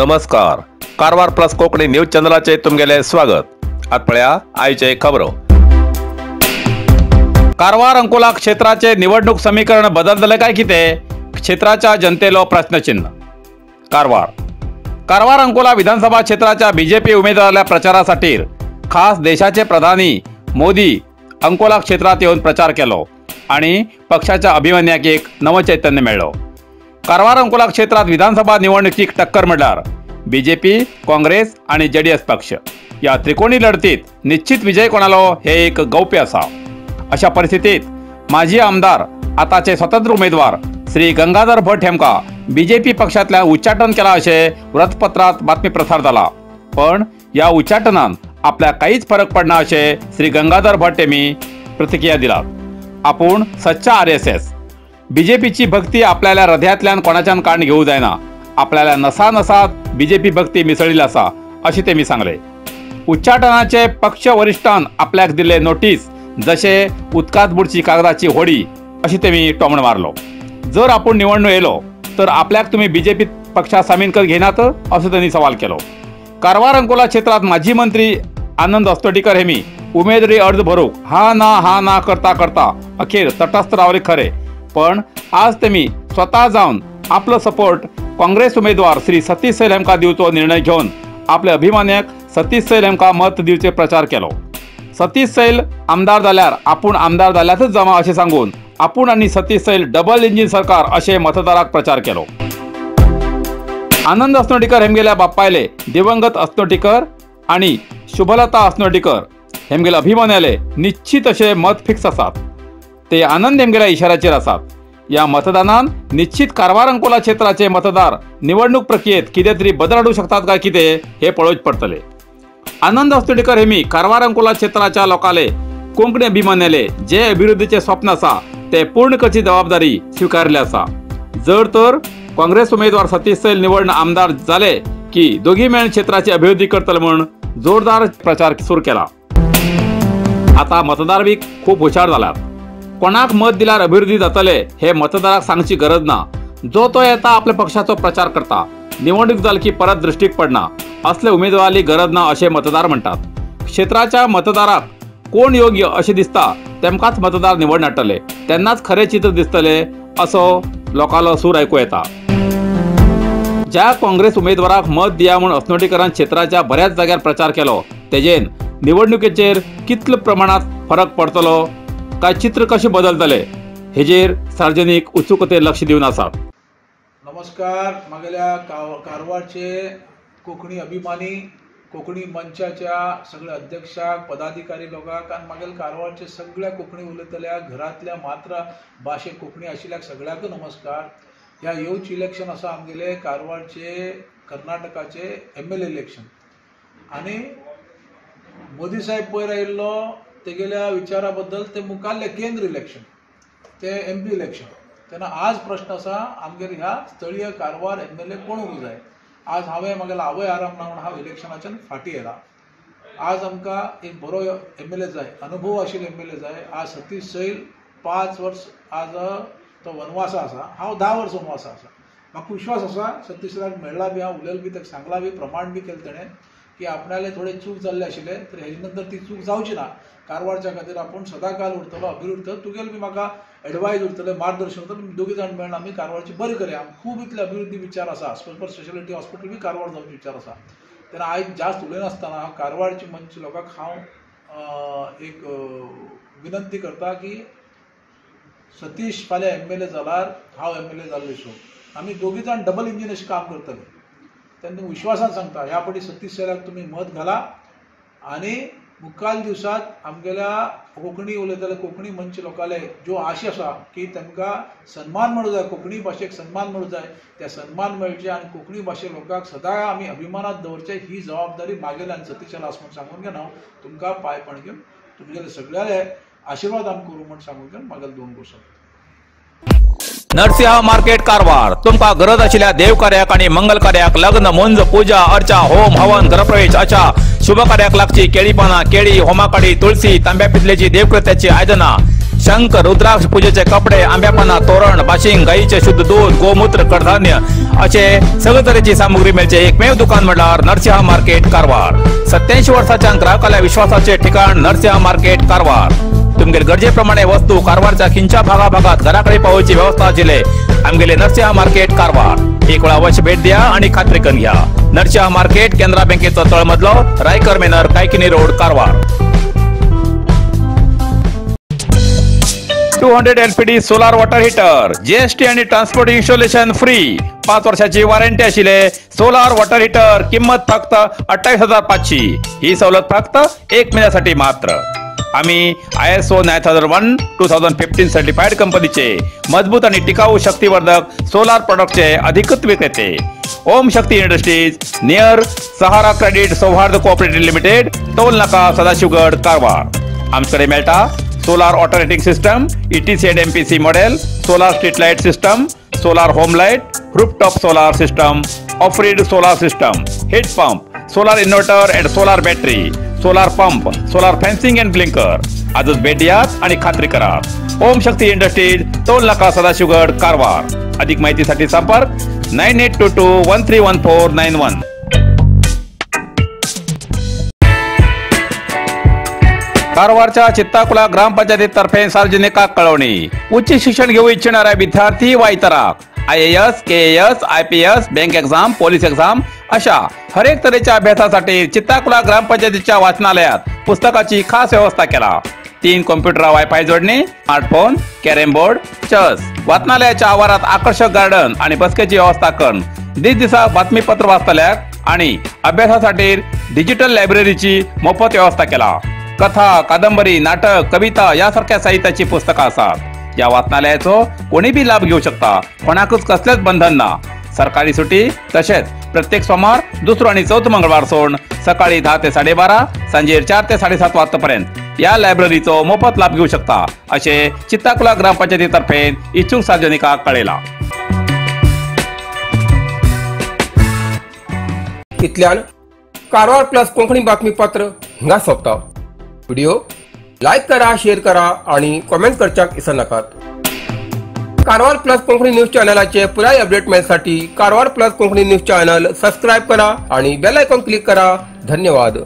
नमस्कार, Karwar plus Konkani news चॅनलाचे तुमगेले स्वागत। आत पळया आयचे खबरो। कारवार अंकोला क्षेत्राचे निवडणूक समीकरण बदलतले काय कितें, क्षेत्राच्या जनतेलो प्रश्नचिन्ह। कारवार अंकोला विधानसभा क्षेत्राच्या बीजेपी उमेदवाराच्या प्रचारासाठी खास देशाचे प्रधानी मोदी अंकोला क्षेत्रात येऊन प्रचार केलो आणि पक्षाच्या अभिमान्याक एक नवचैतन्य मेळ्ळो। कारवार अंकोला क्षेत्रात विधानसभा निवडणुकीक टक्कर म्हळ्यार बीजेपी, काँग्रेस आणि जेडीएस पक्ष या त्रिकोणी लढतीत निश्चित विजय कोणालो हे एक गौप्य असा। अशा परिस्थितीत माजी आमदार आताचे स्वतंत्र उमेदवार श्री गंगाधर भट हेमका बीजेपी पक्षातल्या उच्चाटन केला असे वृत्तपत्रात बातमी प्रसार झाला, पण या उच्चाटनान आपल्या काहीच फरक पडना असे श्री गंगाधर भट यांनी प्रतिक्रिया दिला। आपण सच्चा आरएसएस बीजेपीची भक्ती आपल्याला हृदयातल्यान कोणाच्यान काढून घेऊ जायना, आपल्याला नसा नसात बीजेपी भक्ती मिसळील असा असे ते मी सांगले। उच्चाटनाचे पक्ष वरिष्ठान आपल्याक दिले नोटीस जसे उदकात बुडची कागदाची होडी अशी ते मी टोमण मारलो। जर आपण निवडणूक येलो तर आपल्याक तुम्ही बीजेपी पक्षात सामील कर घेनात असं त्यांनी सवाल केलो। कारवार अंकोला क्षेत्रात माजी मंत्री आनंद असनोटीकर हे मी उमेदवारी अर्ज भरूक हा ना करता करता अखेर तटस्थ रावले खरे, पण आज ते मी स्वतः जाऊन आपलं सपोर्ट काँग्रेस उमेदवार श्री सतीश सैल हेमका दिवचो निर्णय घेऊन आपल्या अभिमान्याक सतीश सैल हेमका मत दिवचे प्रचार केलो। सतीश सैल आमदार जाल्यार आपूण आमदार जाल्यारच जमा अशें सांगून आपूण आनी सतीश सैल डबल इंजिन सरकार अशें मतदाराक प्रचार केलो। आनंद असनोटीकर हेमगेल्या बापायले दिवंगत असनोटीकर आनी शुभलता असनोटीकर हेमगेल्या अभिमान्याले निश्चित अशें मत फिक्स आसात, ते आनंद हेमगेल्या इशाऱ्याचेर आसात। या मतदानान निश्चित कारवार अंकोला क्षेत्राचे मतदार निवडणूक प्रक्रियेत कितें तरी बदल हाडूंक शकतात काय कितें हे पळोवचें पडटलें। आनंद असनोटीकर हेमी कारवार अंकोला क्षेत्राच्या लोकांले कोंकणी अभिमान्याले जे अभिवृद्धीचे स्वप्न आसा ते पूर्ण करची जबाबदारी स्वीकारली आसा। जर तर काँग्रेस उमेदवार सतीश सैल निवडून आमदार जाले की दोगी मेळून क्षेत्राची अभिवृद्धी करतले म्हूण जोरदार प्रचार सुरू केला। आता मतदार बी खूप हुशार जाल्यात, कोणाक मत दिल्यार अभिवृद्धी जातले हे मतदाराक सांगची गरज ना। जो तो येता आपल्या पक्षाचो प्रचार करता, निवडणूक जाली की परत दृष्टीक पडना असले उमेदवाराली गरज ना असे मतदार म्हणटात। क्षेत्राच्या मतदाराक कोण योग्य अशें दिसता तेमकांच मतदार निवड हाडटले, तेन्नाच खरें चित्र दिसतले असो लोकांलो सूर आयकूं येता। ज्या काँग्रेस उमेदवाराक मत दिया म्हूण असनोटीकरान क्षेत्राच्या बऱ्याच जाग्यार प्रचार केलो तेजेन निवडणुकेचेर कितले प्रमाणात फरक पडतलो काय चित्र कशें बदलतले हेजेर सार्वजनिक उत्सुकतेन लक्ष दिवन आसात। नमस्कार, मागेल्या कारवारचे कोंकणी अभिमानी, कोंकणी मंचाच्या सगळ्या अध्यक्षाक, पदाधिकारी लोकांक आनी मागेल कारवारचे सगळ्या कोंकणी उलयतल्या घरांतल्या मात्र भाशे कोंकणी आशिल्ल्याक सगळ्याक नमस्कार। ह्या येवचे इलेक्शन आसा आमगेले कारवारचे कर्नाटकाचे एमएलए इलेक्शन आनी मोदी साहेब पयर आयिल्लो तेगेल्या विचारा बद्दल ते मुखाल्ले केंद्र इलेक्शन ते एमपी इलेक्शन, तेन्ना आज प्रश्न आसा आमगेर ह्या स्थळीय कारवार एमएलए कोण उरूंक जाय। आज हांवें म्हागेलो आवय आराम ना म्हूण हांव इलेक्शनाच्यान फाटीं येयला। आज आमकां एक बरो एमएलए जाय, अनुभव आशिल्लो एमएलए जाय। आज सतीश सैल 5 वर्स आज तो वनवासा आसा, हांव 10 वर्स वनवासा आसा। म्हाका विश्वास आसा सतीश सैलाक मेळ्ळा बी हांव, उलयला बी, ताका सांगला बी, प्रमाण बी केलें तेणें की आपणाले थोडे चूक जाल्ले आशिल्ले तर हेजे नंतर ती चूक जावची ना, कारवारच्या खातीर आपूण सदांकाल उरतलो, अभिर उरतलो, तुगेले बी म्हाका एडवायज उरतले, मार्गदर्शन उरतलें, दोगी जाण मेळून आमी कारवारची बरी करया। खूब इतले अभिवृद्धी विचार आसा, सुपर स्पेशालिटी हॉस्पिटल बी कारवार जावचे विचार आसा। तेन्ना आयज जास्त उलयनासतना हांव कारवारची मंच लोकांक हांव एक विनंती करता की सतीश फाल्यां एमएलए जाल्यार हांव एमएलए जाल्लो हिशोब आमी दोगी जाण डबल इंजीन अशें काम करतले। तेन्ना विश्वासान सांगता ह्या फावटी सतीश सैलाक तुमी मत घाला आनी मुखाल दिवसात आमगेल्या कोंकणी उलयतले कोंकणी मंच लोकांले ज्यो आशा आसा की तांकां सन्मान मेळूं जाय, कोंकणी भाशेक सन्मान मेळूं जाय, त्या सन्मान मेळचे आनी कोंकणी भाशे लोकांक सदां आमी अभिमानात दवरचे ही जबाबदारी मागेली आनी सतीश सैल आसा म्हूण सांगून घेवन हांव तुमकां पांय पडून घेवन तुमगेले सगळ्याले आशिर्वाद आमकां करूं म्हूण सांगून घेवन मागेले 2 वर्सां। नरसिंहा मार्केट कारवार तुमकां गरज आशिल्ल्या देवकार्याक आनी मंगल कार्याक लग्न मुंज पूजा अर्चा होम हवन गृहप्रवेश अशा शुभ कार्याक लागची केळी पानां केळी होमाकाडी तुळसी तांब्या पितलेची देवकृत्याची आयदनां शंख रुद्राक्ष पूजेचे कपडे आंब्या पानां तोरण बाशिंग गायीचे शुद्ध दूध गोमूत्र कडधान्य असे सगळे तरेची सामुग्री मेळचे एकमेव दुकान म्हळ्यार नरसिंहा मार्केट कारवार. 87 वर्साच्या ग्राहकाल्या विश्वासाचे ठिकाण नरसिंहा मार्केट कारवार. तुमगेले गरजेप्रमाणे वस्तू कारवारच्या खिंच्या भागाभागात घराकडे पावोवची व्यवस्था आशिल्ले आमगेले नरसिंहा मार्केट कारवार. एक वेळा अवश्य भेट द्या आणि खात्री करून घ्या. नरसिंहा मार्केट केनरा बँकेचो तळमजलो Raikar manor Kaikini road Karwar. 200 LPD solar water heater GST आणि ट्रान्सपोर्ट इन्स्टॉलेशन फ्री. 5 वर्षाची वॉरंटी आशिल्ले सोलार वॉटर हीटर किंमत फक्त 28,500. ही सवलत फक्त 1 महिन्यासाठी मात्र. आम्ही ISO 9001-2015 certified कंपनीचे मजबूत आणि टिकाऊ शक्तिवर्धक सोलार प्रॉडक्टचे अधिकृत विक्रेते. Om Shakti industries near Sahara credit Sauhard cooperative limited toll Naka Sadashivgad Karwar. आमच्याकडे मेळटा solar water heating system, ETC and MPC model, solar street light system, solar home light, rooftop solar system, off grid solar system, heat pump, solar inverter and solar battery, solar pump, solar fencing and blinker. आजच भेट द्यात आणि खात्री करा. ओम शक्ती industries toll नाका सदाशिवगड कारवार. अधिक माहितीसाठी संपर्क 9822131491. कारवारच्या चित्ताकुला ग्रामपंचायतीतर्फे सार्वजनिकाक कळवणी. उच्च शिक्षण घेऊ इच्छिणाऱ्या विद्यार्थी वा इतराक IAS, KAS, IPS, bank exam, police exam अशा हरेक तऱ्हेच्या अभ्यासासाठी चित्ताकुला ग्रामपंचायतीच्या वाचनालयात पुस्तकाची खास व्यवस्था केला. 3 कॉम्प्युटर वायफाय जोडणी, स्मार्टफोन, कॅरम बोर्ड, चेस, वाचनालयाच्या आवारात आकर्षक गार्डन आणि बसकेची व्यवस्था करून दिसदिसा बातमीपत्र वाचतल्याक आणि अभ्यासासाठी डिजिटल लायब्ररीची मोफत व्यवस्था केला. कथा, कादंबरी, नाटक, कविता यासारख्या साहित्याची पुस्तकं असतात. या वाचनालयाचो कोणी बी लाभ घेऊ शकता, कोणाकच कसलेच बंधन ना. सरकारी सुटी तसेच प्रत्येक सोमवार, दुसरो आणि चौथो मंगळवार सोडून सकाळी 10 ते 12:30, सांजेर 4 ते 7:30 वाजतापर्यंत या लायब्ररीचो मोफत लाभ घेऊ शकता असे चित्ताकुला ग्रामपंचायतीतर्फे इच्छुक सार्वजनिकाक कळेला. इतल्यान कारवार प्लस कोंकणी बातमीपत्र हिंगा सोंपता. व्हिडिओ लायक करा, शेअर करा आणि कॉमेंट करच्याक विसरनाकात. कारवार प्लस कोंकणी न्यूज चॅनलाचे पुराय update मेळसाठी Karwar plus Konkani news channel subscribe करा आणि बेल आयकॉन क्लिक करा. धन्यवाद.